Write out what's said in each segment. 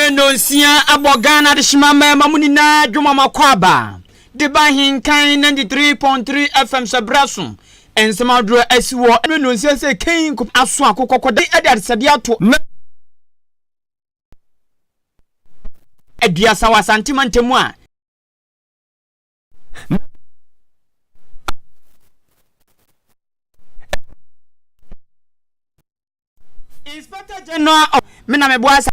Nnɔnsia abɔ Ghana adehyema mmarima mu nyinaa dwom ama kɔ aba de ba Ahenkan 93.3 FM sɛ berɛ so nsɛm ahodoɔ asi wɔ ɛno nnɔnsia sɛ kɛn aso akokɔkɔ de adesɛdeɛ ato Na. 30 wɔ Asante mantam a. Na. Inspector General of Me na meboa sa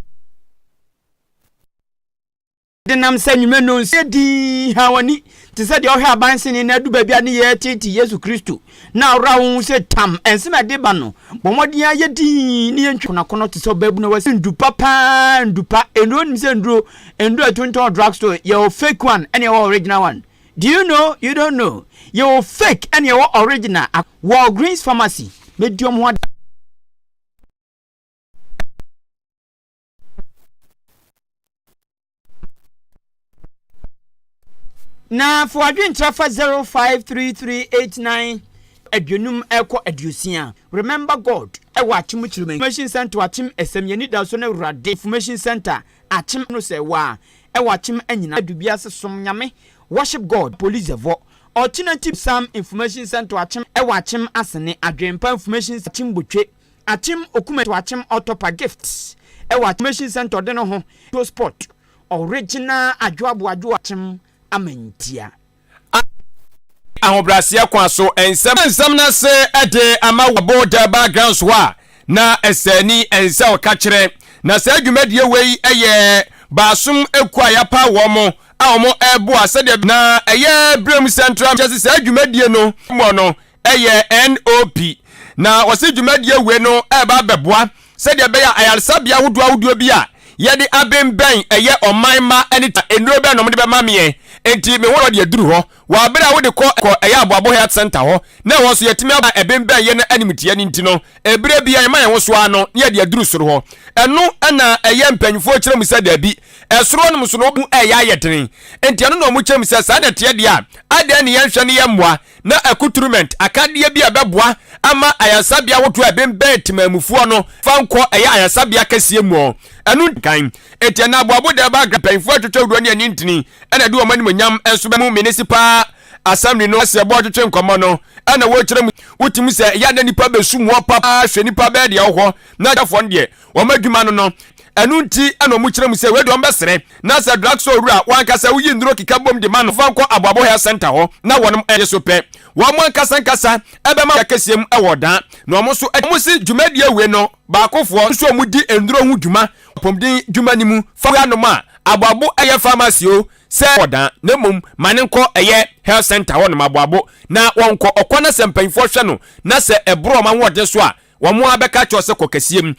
denam sɛ nnwuma nnɔnsia dinn ha w'ani te sɛ deɛ ɔhwɛ aban sene na adu baabi a ne yɛ tete Yesu Kristo na awora wo ho sɛ tam ɛnsɛm a ɛde ba no bɔ mmɔden ayɛ dinn ne yɛntwi kɔnɔkɔnɔ te sɛ ɔbaabunu a wasi ndu pa paa ndu pa nnuro nim sɛ nnuro nnuro a ɛtontɔn drug store yɛwɔ fake one ɛne ɛwɔ original one. Do you know you don't know yɛwɔ fake ɛne yɛwɔ original Walgreens pharmacy mɛdi ɔmo ho ada. Na fa w'adwenkyerɛ fa 053389 50 ɛkɔ 60. Remember God ɛwɔ Akyem Kyerema Information Center Akyem Ɛsɛm Yɛn Anidaso ne Awurade Information Center Akyem no sɛ waa ɛwɔ Akyem Anyina Dubiase Som Nyame Worship God Police Zɛvɔ Alternative Sam Information Center Akyem ɛwɔ Akyem Asene Adwenpa Information Akyem Botwe Akyem Okume to Akyem Ɔtɔpa Gifts ɛwɔ Akyem Information Center Ɔde ne ho to Sport Original Adwoaboadwo Akyem Amantia. Ahobrɛaseɛ kwan so nsɛm. Nsɛm no ase de ama wɔ Bo Durbar Grounds hɔ a na ɛsɛ ni ɛnsɛ ɔka kyerɛ. Na saa dwumadie wei yɛ baasom ekuo a yɛapaw wɔn a wɔn reboa sɛdeɛ. Na ɛyɛ Birim Central kyerɛ sɛ saa dwumadie no mmɔ no yɛ NOP. Na wɔse dwumadie wei no reba abɛboa sɛdeɛ ɛbɛyɛ a ayaresabea ahodoɔ ahodoɔ bi a yɛde abenbɛn ɛyɛ ɔman mma ne nnuro bɛn na wɔde bɛma meɛ nti me ho deɛ aduru hɔ wɔ abere a wode kɔ kɔ ɛyɛ Aboabo Health Center hɔ na ɛhɔ nso yɛtumi aba ɛbenbɛn yɛ no animteɛ no nti no ɛberɛ bi a yɛma yɛn ho so ara no na yɛde aduru soro hɔ ɛno na ɛyɛ mpanyinfoɔ kyerɛ mu sɛ daabi ɛsoro hɔ nom so no ɛyɛ ayɛ dene nti ɛno na wɔn kyerɛ mu sɛ saa na ɛteɛ deɛ a adɛn ne yɛnhwɛ ne yɛn mmoa na accoutrement, akadeɛ bi a ɛbɛboa ama ayaresabea ahodoɔ a ɛbɛnbɛn temanmufoɔ no fa nkɔ ɛyɛ ayaresabea kɛseɛ mu. Ɛno kan. Enti ɛnna aboabo da ɛba Ghana mpanyinfoɔ atwitwa awuro ne ani ntini ɛna ɛde wɔn animuonyam nso bɛ mu Municipal Assembly no ase ɛbɔ twetwe nkɔmmɔ no ɛna wɔkyerɛ mu wotumi sɛ ɛyɛ na nipa bɛsu mu ɔpa hwɛ nipa bɛɛ deɛ ɔhɔ na afoɔ no deɛ wɔn adwuma no no ɛno nti ɛna wɔn kyerɛ mu sɛ wei deɛ wɔn bɛsrɛ na sɛ drug store wura wɔn ankasa woyi nnuro keka bom de ma no fa nkɔ aboabo health center hɔ na wɔn ɛyɛ so pɛ wɔn ankasa ankasa ɛbɛma kɛseɛ mu ɛwɔ dan na wɔn nso wɔn si dwumadie wei no baakofoɔ nso wɔn di nnuro ho dwuma apɔmuden dwuma no mu fa anom a aboabo ɛyɛ pharmacy o sɛ ɔdan na mmom ma ne nkɔ ɛyɛ health center hɔ nom aboabo na wɔnkɔ ɔkɔ na sɛ mpanyinfoɔ hwɛ no na sɛ ɛboro wɔn ahoɔden so a Wɔn ara bɛka akyerɛ wo sɛ kɔ kɛseɛ mu.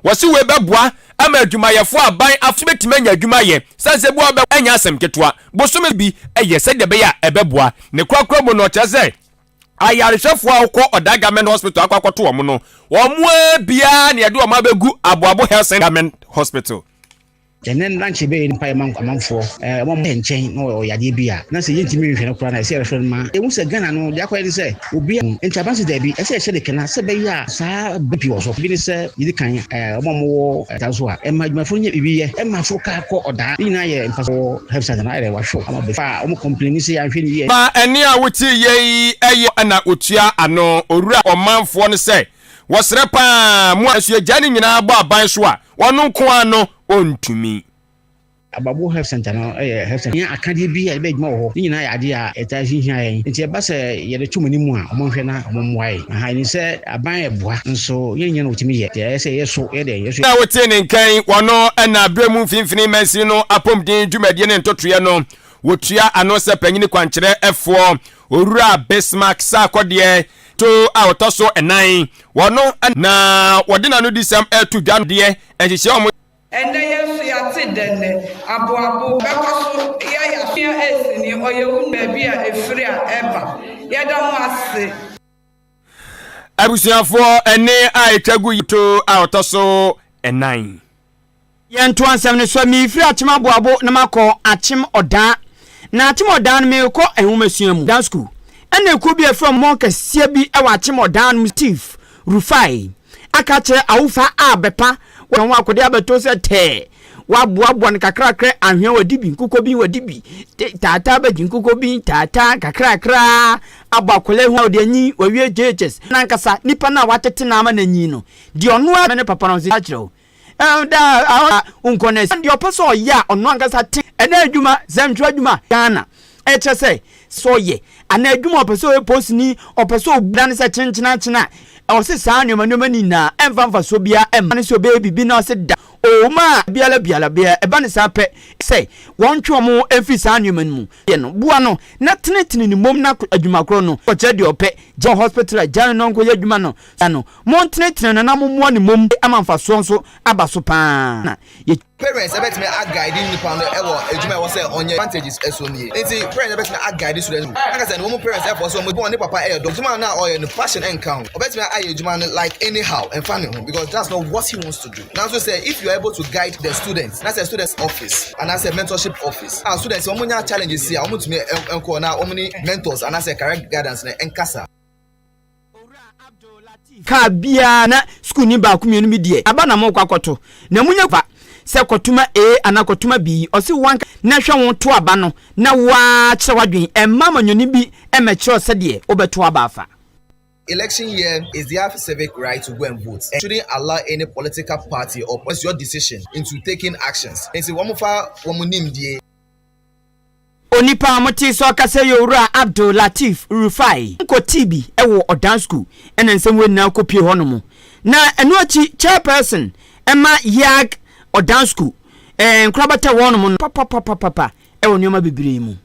Wɔse wei bɛboa ama adwumayɛfoɔ a aban afa bɛtumi anya adwuma ayɛ sane sɛ bua bɛ ɛnyɛ asɛm ketewa. Bosome bi yɛ sɛdeɛ ɛbɛyɛ a ɛbɛboa. Ne korakora mu no ɔkyerɛ sɛ ayarehwɛfoɔ a wokɔ Ɔdaa Government Hospital akɔ akɔto wɔn no, wɔn ara biara na yɛde wɔn abɛgu Aboabo Health Center Government Hospital. Ɛnnɛ no na nkyɛ yɛbɛyɛ mpaeɛ ma amanfoɔ ɛɛ wɔn a nkyɛn na wɔwɔ yadeɛ bi a na sɛ yɛntumi nhwɛ no koraa na ɛsɛ yɛhwɛ no ma yɛhu sɛ Ghana no deɛ akɔyɛ ne sɛ obi nti aban sɛ daabi ɛsɛ yɛhyɛ de kena sɛ bɛyɛ a saa bɛ pii wɔ so bi ne sɛ yɛdi kan ɛɛ wɔn a wɔwɔ ta so a ɛma adwumayɛfoɔ no nyɛ biribi yɛ ɛma foro kaa kɔ ɔdaa ne nyinaa yɛ mfa wɔ health center no ayɛ dɛ wahwɛ ama bɛ fa wɔn complain sɛ yɛanhwɛ ne yie. Ma ɛnne a wote yɛ yi yɛ na otua ano. Owura ɔmanfoɔ no sɛ Wɔsrɛ paa mo a nso yɛgyae ne nyinaa bɔ aban so a, ɔno nko ara no ɔntumi. Ababu Health Centre no yɛ health centre hia akadeɛ bi a yɛde bɛyɛ adwuma wɔ hɔ. Ne nyinaa yɛ adeɛ a ɛtaa hia yɛn. Nti ɛba sɛ yɛde to mo anim a, wɔnhwɛ na wɔmmoa yɛn. Aha, yɛnim sɛ aban boa nso yɛn nyɛ na wɔtumi yɛ. Nti ɛyɛ sɛ yɛ so yɛ dɛn, yɛ so. Na wotee ne nka yi, wɔno na berɛ mu mfimfini mansini no apɔmuden dwumadie ne ntotoeɛ no wɔtua ano sɛ panyini kwankyerɛfoɔ Owura Bismarck Sarkodie to a ɔtɔ so nnan. Wɔno na wɔde n'anodisɛm reto dwa no deɛ nhyehyɛɛ wɔn. Ɛnnɛ yɛn nso yɛate dɛ nnɛ. Aboabo bɛkɔ so yɛ yɛasua ɛsini ɔyɛ wo baabi a ɛfiri a ɛba. Yɛda mo ase. Abusuafoɔ ɛnne a ɛtwa gu yi to a ɔtɔ so nnan. Yɛntoa nsɛm no so. Merefiri Akyem Aboabo na makɔ Akyem Ɔdaa. Na Akyem Ɔdaa no merekɔ nwomasua mu, Dan School. Ɛna ekuo bi a ɛfrɛ wɔn kɛseɛ bi wɔ Akyem Ɔdaa no mu, Steve Rufai, aka akyerɛ awofa a bɛpa wɔn ho akode abɛto sɛ tɛɛ. Woaboaboa no kakrakra, anhwea wadi bi, nkokɔ bi wadi bi, taataa bɛgye nkokɔ bi, taataa kakrakra abɔ akwadaa hu a ɔde anyin, wawie JHS. N'ankasa, nipa no a watete no ama no anyin no, deɛ ɔno ara ne papa no ɔse akyerɛ wo. Ɛɛ daa a nkɔ no deɛ ɔpɛ sɛ ɔyɛ a ɔno ankasa te ɛnɛ adwuma sɛ ntwerɛ adwuma Ghana ɛkyerɛ sɛ sɛ ɔyɛ anaa adwuma ɔpɛ sɛ ɔyɛ posini ɔpɛ sɛ ɔbura no sɛ kyenkyenakyena a ɔse saa nneɛma nneɛma no nyinaa ɛmfa mfasoɔ biara ɛmma no sɛ ɔbɛyɛ biribi na ɔse da ɔma a biara biara biara ɛba ne saa pɛ sɛ wɔntwe wɔn mfiri saa nneɛma no mu yɛ no boa no na tenetene ne mmom na adwuma korɔ no ɔkyerɛ deɛ ɔpɛ gya hospital a gya no na ɔnkɔyɛ adwuma no no Montenetene no na mommoa no mmom ama mfasoɔ nso aba so pa ara. Na yɛ. Parents ɛbɛtumi a guide nipa no ɛwɔ adwuma ɛwɔ sɛ ɔnyɛ advantages ɛso nie nti parents ɛbɛtumi a guide students aka sɛ no wɔn parents ɛfɔ sɛ wɔn ne papa ɛyɛ dɔ adwuma no a ɔyɛ no passion ɛnka ho ɔbɛtumi ayɛ adwuma no like anyhow ɛnfa ne ho because that's not what he wants to do nanso sɛ if you are able to guide the students na sɛ students office anaasɛ mentorship office a students wɔn nya challenges si a wɔn tumi ɛnkɔ na wɔn ne mentors anaasɛ career guidance no ɛnkasa. Kaa biara na sukuuni baako mmienu bi deɛ aba na mokɔ akɔto na munya fa sɛ kɔtoma A anaa kɔtoma B ɔse wanka na hwɛ wo to aba no na woaa kyerɛ w'adwene ɛmma amanyɔni bi mmɛkyerɛ sɛdeɛ wobɛto aba afa. Election year is their civic right to go and vote and shouldn't allow any political party or your decision into taking actions. Nti wɔn fa wɔn nimdie. Onipa a motee sɛ ɔkasa yi yɛ Owura Abdul Lateef Rufai. Kɔtee bi wɔ Ɔdan School ɛna nsɛm wei nyinaa kɔpie hɔ nom. Na ɛno akyi Chairperson ɛma YAG Ɔdan School eh, nkorabata wɔ hɔ nom no papapapapa ɛwɔ nneɛma bebree mu.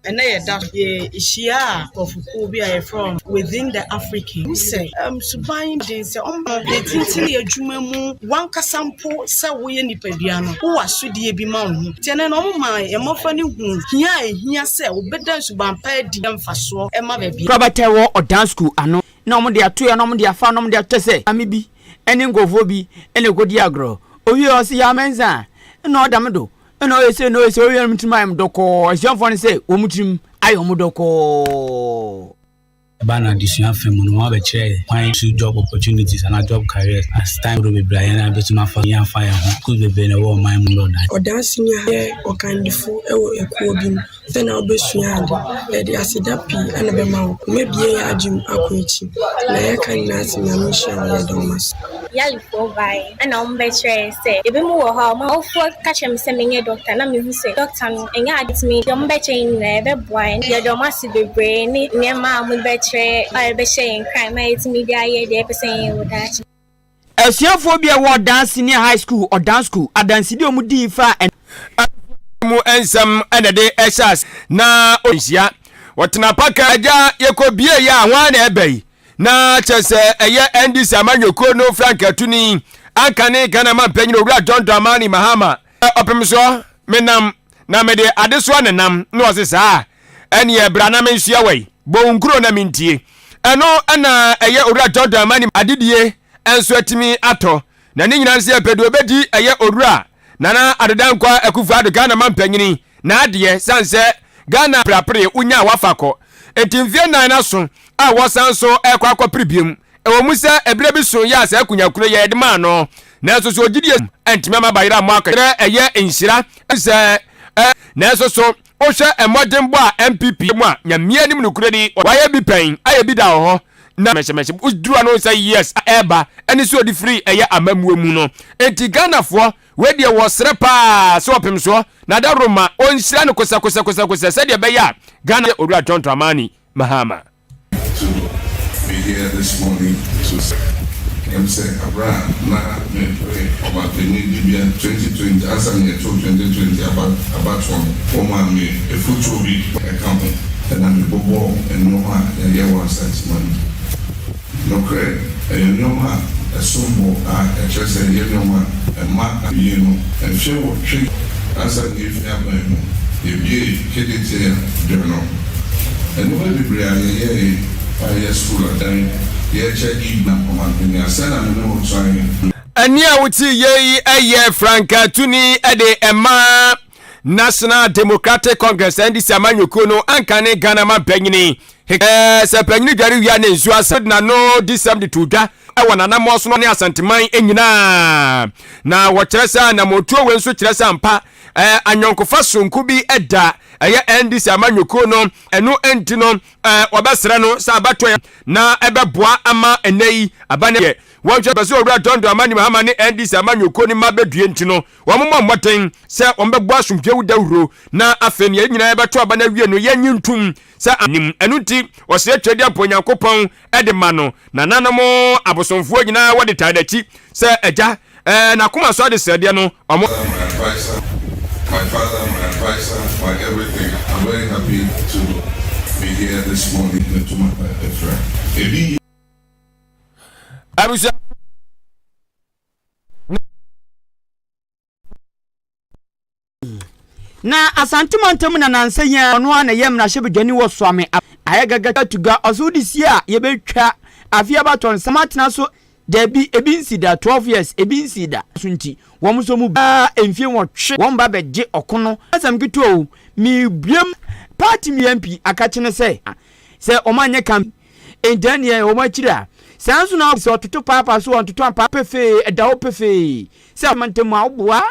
Ɛnnɛ yɛ da so yɛhyiaa nkurɔfokuo bi a yɛfrɛ wɔn Within the African. Hu sɛ um, suban den sɛ ɔmma yɛtintim yɛ adwuma mu wankasa mpo sɛ woyɛ nipadua no wowɔ asodie bi ma wo ho. Nti ɛnnɛ no wɔn maa yɛn mmɔfra no huu hia a ɛhia sɛ wobɛda nsuban pa adi mfasoɔ ma baabi. Korabata ɛwɔ Ɔdan School ano na wɔn de ato ya na wɔn de afa na wɔn de akyɛ sɛ maame bi ɛne nkurɔfoɔ bi ɛna ɛkɔdi agorɔ. Owie ɔse yaa mɛnsa a ɛna ɔda me do ɛna ɔyɛ sei na ɔyɛ sei ɔyɛ wɔn tirim ayɛ wɔn dɔkɔɔ asuafoɔ no sɛ wɔn tirim ayɛ wɔn dɔkɔɔ. Ɛba no adesua fa mu no, wɔabɛkyerɛ yɛn kwan to job opportunities anaa job careers as time dodoɔ bebree a yɛn ara bɛtumi afa yɛn afa yɛn ho. Schools bebree na ɛwɔ ɔman mu no. Ɔdanseni a ɔyɛ ɔkannifo wɔ ekuo bi mu sɛnea wobɛsua ade. Yɛde aseda pii na ɛbɛma wo. Wɔabue yɛn adwene mu akɔ akyi. Nea yɛka nyinaa sɛ Nyame nhyira wo, yɛda wo ase. Yalefoɔ baeɛ ɛna wɔn bɛkyerɛɛ sɛ ebinom wɔ hɔ a wɔn awofoɔ ka kyerɛ me sɛ menyɛ dɔkta na mehu sɛ dɔkta no ɛnyɛ ade tumi deɛ wɔn bɛkyerɛ yɛn nyinaa ɛbɛboa yɛn yɛda wɔn ase bebree ne nneɛma a wɔn bɛkyerɛ a ɛbɛhyɛ yɛn nkuran ma yɛtumi de ayɛ deɛ yɛpɛ sɛ yɛyɛ wɔ daakye. Asuafoɔ bi a ɛwɔ Ɔdan Senior High School, Ɔdan School, adansedi a wɔdii faa ɛn. Mu nsɛm na ɛde hyɛ ase na ɔnhyia. Wɔtena paka agya yɛkɔ bie yɛ a hwan na ɛba yi na kyɛ sɛ ɛyɛ NDC amanyɔkuo no frankaatuni anka ne Ghana mampanyin Owura John Dramani Mahama Ɔpem soɔ menam na mede adesoa nenam na ɔse saa ɛneɛ bra na mensoa wai bɔ wo nkuro na mentie ɛno na ɛyɛ Owura John Dramani adedie nso atumi atɔ na ne nyinaa nso yɛpɛ deɛ ɔbɛdi ɛyɛ Owura Nana Addo Dankwa Akufo Addo Ghana mampanyini n'adeɛ sane sɛ Ghana prapre wonya a wafa kɔ enti mfeɛ nnan no aso a wɔsan so ɛkɔ akɔpere biom Ɛwɔ mu sɛ ɛberɛ bi so yɛ a saa kunyakuro yi yɛde maa no, nanso so ɔgyidie antumi amma bayerɛ ammɔ akɔkyerɛ ɛyɛ nhyira sɛ ɛ, nanso so wohwɛ mmɔdenbɔ a NPP mu a Nyame anim nokorɛ ni wayɛ bi pɛn ayɛ bi da wɔ hɔ na mɛhyɛmɛhyɛ woduru ano sɛ years a ɛreba ɛne sɛ ɔde firi ɛyɛ amammuo mu no enti Ghanafoɔ wei deɛ wɔsrɛ paa sɛ ɔpem soɔ na Adaworoma ɔnhyira no kosɛkosɛkosɛkosɛ sɛdeɛ ɛbɛyɛ a Ghana Owura John Dramani Mahama. To be here this morning to say ɛm sɛ aberɛ a na mepere ɔmanpanin dibea 2020 ansa na yɛtoo 2020 aba abatoɔ no, wɔmaa me afutuo bi ɛka ho na mebobɔɔ nnoɔma a yɛayɛ wɔ Asanteman mu. Nokorɛ, ɛyɛ nnoɔma a ɛsom bo a ɛkyerɛ sɛ ɛyɛ nnoɔma a ɛma ayie no. Mfe nwɔtwe ansa na yɛrefi aban mu, yɛbuee Kejetia dwa no. Nnoɔma bebree a yɛyɛe a ɛyɛ sukuu adan, yɛrekyɛ Eid na ɔmanpanin asɛn na me ne wo trae. Ɛnne a wotee yei yɛ frankaatuni de ma National Democratic Congress, NDC, amanyɔkuo no anka ne Ghana mampanyini. Sɛ panyini dware wia ne nsuo asa de n'ano di sɛm de to dwa. wɔ n'anammɔn so no ne Asanteman nyinaa. Na wɔkyerɛ sɛ anammɔntuo wei nso kyerɛ sɛ ampa eh, anyɔnkofa sononko bi da ɛyɛ NDC amanyɔkuo no, ɛno nti no eh, wɔbɛsrɛ no sɛ abatoɔ na ɛbɛboa ama ɛnɛ yi aba no yɛ wɔhwɛ pɛ sɛ owura John Dramani Mahama ne NDC amanyɔkuo no mma bɛdue nti no wɔmmɔ mmɔden sɛ wɔbɛbɔ asomdwoe wo dawuro na afei no yɛn nyinaa yɛbɛto aba no awie no yɛnye ntom sɛ anim. Ɛno nti ɔsrɛ Tweaduampɔ Onyankopɔn de ma no. Nananom abosomfoɔ nyinaa wɔde taa n'akyi sɛ agya ɛɛ n'akoma so adesrɛdeɛ no ɔmo. My adviser, my father, my adviser, my everything, I'm very happy to be here this morning in Tumapa Efra. Ebi. Abusua. Na Asante mantam na nansa yi ara ɔno ara na ɛyɛ mmarahyɛbadwani wɔ Suame ayɛ gaga atuga ɔsɛ wode sie a yɛbɛtwa afe abatɔ no sɛ matena so dabi ebi nsi da 12 years ebi nsi da so nti wɔn nso mu biara mfie nwɔtwe wɔn ba bɛgye ɔko no asɛm ketewa o mebuam party mi MP akakye ne sɛ sɛ wɔn anyɛ kam nti ɛneɛ wɔn akyiri a saa nso na sɛ ɔtoto paapa so ɔntoto ampa pefee ɛda hɔ pefee sɛ mantam a woboa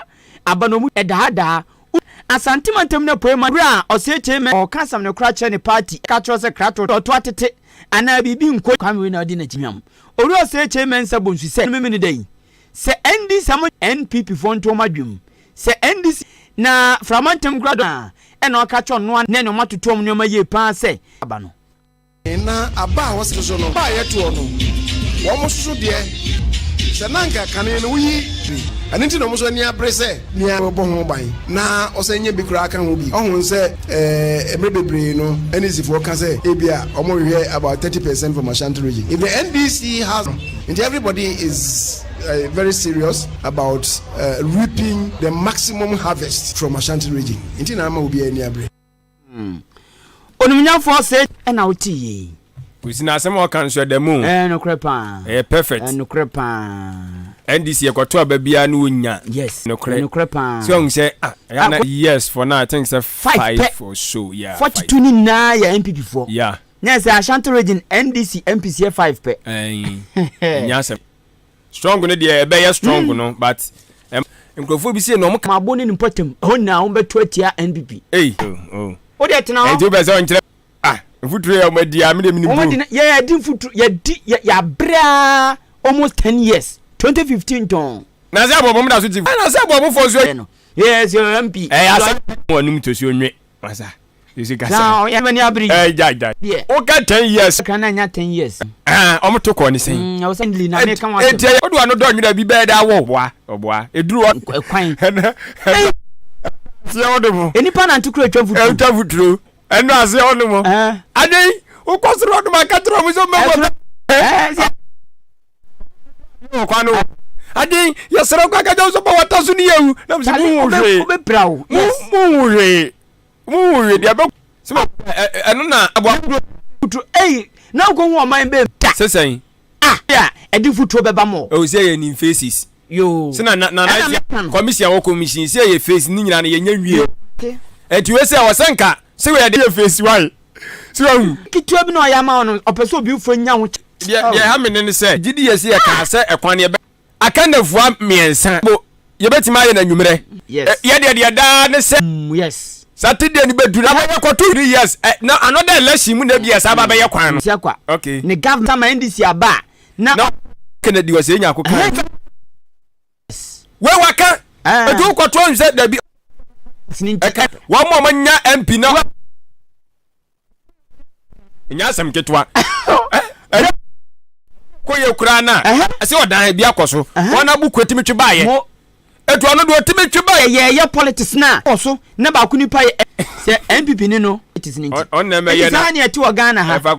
aba no mu daadaa wo. Asante mantam no apuei ma wura a ɔsɛe kyei mɛ ɔka asɛm no kora kyerɛ ne party ka kyerɛ sɛ krato ɔto atete anaa biribi nkɔ Kwame wei na ɔdi n'akyi hwam Owura ɔsɛe kyei mɛ nsa bɔ nsu sɛ memene da yi sɛ NDC amo NPP foɔ nto ɔmo adwem sɛ NDC na frama ntam kora dɔ a ɛna ɔka kyerɛ ɔnoa ne ne ɔmo atoto ɔmo nneɛma yie paa sɛ aba no. Na aba a wɔsɛ so no, aba a yɛtoɔ no, wɔn nso so deɛ, sɛ na anka kane no woyi. Ɛno nti na wɔn nso ani abere sɛ. Nea wɔbɔ ho ban na ɔsan nya bi koraa ka ho bi. Ɔho sɛ mmerɛ bebree no NDC foɔ ka sɛ ebia wɔhwehwɛ about 30% from Ashanti region. If the NDC has. Nti everybody is very serious about reaping the maximum harvest from Ashanti region. Nti na ama obiara ani abere. Onimnyamfoɔ se ɛna wote yei. Kwesi na asɛm a ɔka nso ɛda mu o. Ɛɛ nokorɛ paa. Ɛyɛ perfect. Ɛɛ nokorɛ paa. NDC yɛkɔto aba biara na onya. Yes. Nokorɛ. Nokorɛ paa. So ɔhu sɛ ah ɛyɛ na yes for now I think sɛ 5 or so yeah. 42 ne nyinaa yɛ NPP foɔ. Yeah. Nyɛ sɛ Ashanti region NDC MPs yɛ 5 pɛ. Ɛɛ ɛnyɛ asɛm. Strong no deɛ ɛbɛyɛ strong hmm. no but nkurɔfoɔ bi sei na ɔmo. Mabo ne ne mpɔtam ɛhɔ nyinaa wɔn bɛto atia NPP. Ei oh oh. O deɛ tena hɔ. Ɛnti wopɛ sɛ ɔnkyerɛ ah mfuturo yɛ ɔmo adi a mi de mi ni bro. Wɔn adi yɛ yɛ di mfuturo yɛ di yɛ yɛ abere almost 10 years 2015 tɔn. Na sɛ abɔbɔ mo da so ti. Na sɛ abɔbɔ fɔ so. No yes yɛ MP. Ɛyɛ asɛm wɔn anum tosuo nwe masa. Sisi kasa. Na ɔyɛ mani abiri. Ɛɛ gya gya. Deɛ. Woka 10 years. Kan na nya 10 years. Ɛɛ ɔmo to kɔ ne sɛn. Ɛwɔ sɛ ndili na meka wɔn asɛm. Eti ɛyɛ odu ano dɔ nwura bi bɛyɛ dɛ awɔ ɔboa ɔboa eduru hɔ. Ɛkwan. Ɛnɛ ɛnɛ aseɛ hɔ nom. Enipa nante kura etwa mfuturo. Etwa mfuturo ɛnɛ aseɛ hɔ nom. Ɛɛ. Ade wokɔ soro hɔ nom aka kyerɛ ɔmo sɛ ɔmo bɛ Ɛɛ. bɔ kwan no. Ade yɛsrɛ kɔ aka kyerɛ ɔmo sɛ bɔ wɔta so ne yɛwu na mo sɛ mo hu hwee. Wobɛpira wo. Mo mo hu hwee. Mo hu hwee deɛ bɛ sɛ ɛno na aboa. Futuro eyi na wokɔ hu ɔman bɛn da. Sɛsɛn. Ah a ɛde futuro bɛba mo. Ɛwɔ sɛ yɛ nim faces. Yoo. Sɛ na na na na commission wɔ commission sɛ yɛ face ne nyinaa no yɛnyɛ nwie. Ɛnti wei sɛ ɔsɛ nka sɛ wei yɛ face why sɛ wahu. Ketewa bi na ɔyɛ ama wo no ɔpɛ sɛ obi fo nya ho. Deɛ deɛ ɛha me ne ne sɛ gyidi yɛ sɛ yɛkaa sɛ ɛkwan yɛbɛ. Aka nnafua mmiɛnsa bo yɛbɛtumi ayɛ no anwummerɛ. Yes. Yɛ deɛ deɛ daa ne sɛ. Yes. Saturday no bɛduru na yɛkɔto 3 years na another election mu na bi ɛsa ba bɛyɛ kwan no. Nsia kwa. Okay. Ne government ama NDC aba a na. Na Kennedy wɔ sɛ enya ko kan. Wei waka. Etu wokɔto ɔn sɛ dabi. Ɛka wɔn mu a wɔnya MP na. Nya asɛm ketewa. Kɔ yɛ koraa na ɛsɛ ɔdan bi akɔ so. Wɔn abu kuro timi twe baayɛ. Etu ɔno deɛ ɔtumi twe baayɛ. Yɛ yɛ politics na kɔ so na baako nipa yɛ sɛ NPP ni no. Politics ni nti. Ɔn na ɛmɛ yɛ na. Ɛti saa ni ɛti wɔ Ghana ha.